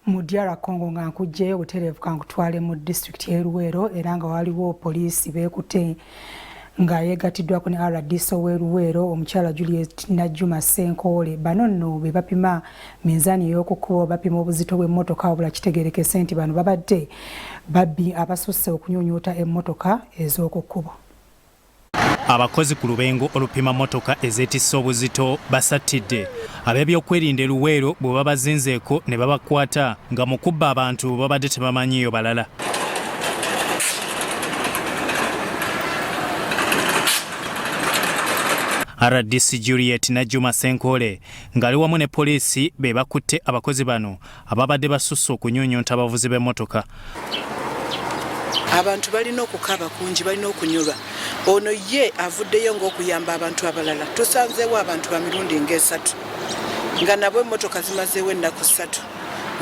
Mu DR Congo nga nkuggyeyo butereevu kankutwale mu disitulikiti y'e Luweero era nga waliwo poliisi beekute nga yeegatiddwako ne RDC ow'e Luweero omukyala Juliet Najjuma Ssenkoole. Bano nno be bapima minzaani ey'oku kkubo bapima obuzito bw'emmotoka wabula kitegeerekese nti bano babadde babbi abasusse okunyuunyuuta emmotoka ez'oku kkubo. Abakozi ku lubengo olupima mmotoka ezeetisse obuzito basattidde ab'ebyokwerinda e Luweero bwe babazinzeeko ne babakwata nga mu kubba abantu babadde tebamanyiiyo balala. RDC Juliet Najjuma Ssenkoole ng'ali wamu ne poliisi be bakutte abakozi bano ababadde basusse okunyunyunta abavuzi b'emmotoka. Abantu balina okukaaba kungi, balina okunyolwa. Ono ye avuddeyo ng'okuyamba abantu abalala. Tusanzeewo abantu ba mirundi ng'esatu nga nabo emmotoka zimazeewo ennaku ssatu.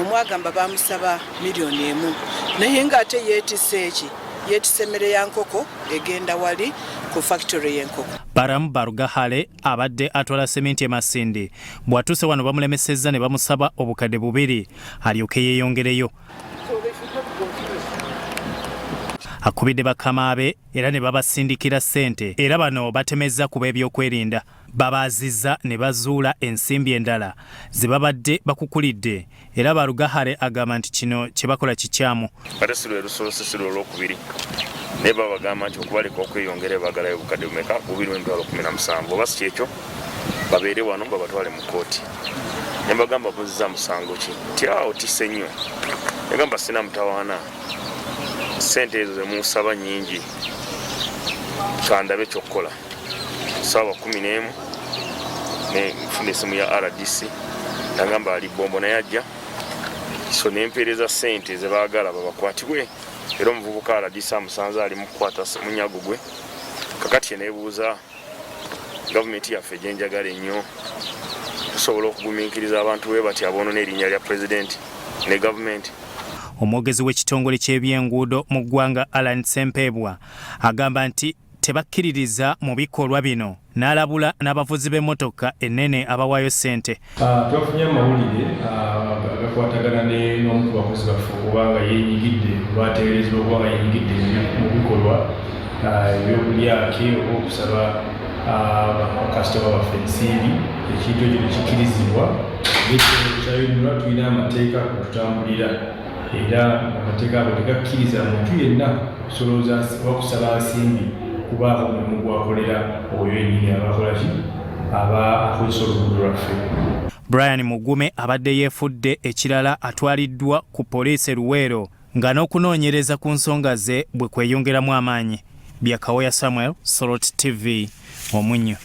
Omu agamba baamusaba miliyoni 1 naye ng'ate yeetisse eki yeetisse emmere ya nkoko egenda wali ku factory y'enkoko. Baramu Barugahare abadde atwala seminti e Masindi bw'atuuse wano bamulemesezza ne bamusaba 2000 alyoke yeeyongereyo. Akubidde bakama be era ne babasindikira ssente era bano batemezza ku b'ebyokwerinda babaazizza ne bazuula ensimbi endala ze babadde bakukulidde era Barugahare agamba nti kino kye bakola kikyamu. Ate si lwe lusoose, si lwe olwokubiri, naye babagamba nti okubaleka okweyongera baagalayo obukadde bumeka? Bubiri mu emitwalo kumi na musanvu, oba si kyekyo babeere wano babatwale mu kkooti. Ne mbagamba muzza musango ki? Nti awo tisse nnyo. Ne gamba sina mutawaana, ssente ezo ze munsaba nnyingi, kandabe ky'okukola. Ssaawa 11 ne nfuna essimu ya RDC nagamba ali Bombo naye ajja, so ne mpeereza ssente ze baagala babakwatibwe, era omuvubuka RDC amusanze ali mu kukwata munyago gwe. Kakati neebuuza gavumenti yaffe gye njagala ennyo, tusobola okugumiikiriza abantu bwe bati aboonona erinnya lya pulezidenti ne gavumenti? Omwogezi w'ekitongole ky'ebyenguudo mu ggwanga Allan Ssempeebwa agamba nti tebakkiririza mu bikolwa bino n'alabula n'abavuzi b'emmotoka ennene abawaayo ssente. Twafunye amawulire agakwatagana n'omu ku bakozi baffe okuba nga yeenyigidde oba ateeberezebwa okuba nga yeenyigidde mu bikolwa ebyobulyake oba okusaba bakasitoma baffe ensimbi, ekintu ekyo tekikkirizibwa. Ng'ekitongole kya UNRA tulina amateeka kwe tutambulira era amateeka ago tegakkiriza muntu yenna kusolooza oba kusaba nsimbi kubaako omulimu gw'akolera oyo yennyini aba akola ki aba akozesa oluguudo lwaffe. Brian Mugume abadde yeefudde ekirala atwaliddwa ku poliisi e Luweero nga n'okunoonyereza ku nsonga ze bwe kweyongeramu amaanyi. Bya Kawoya Samuel, Soroti TV, Omunnyo.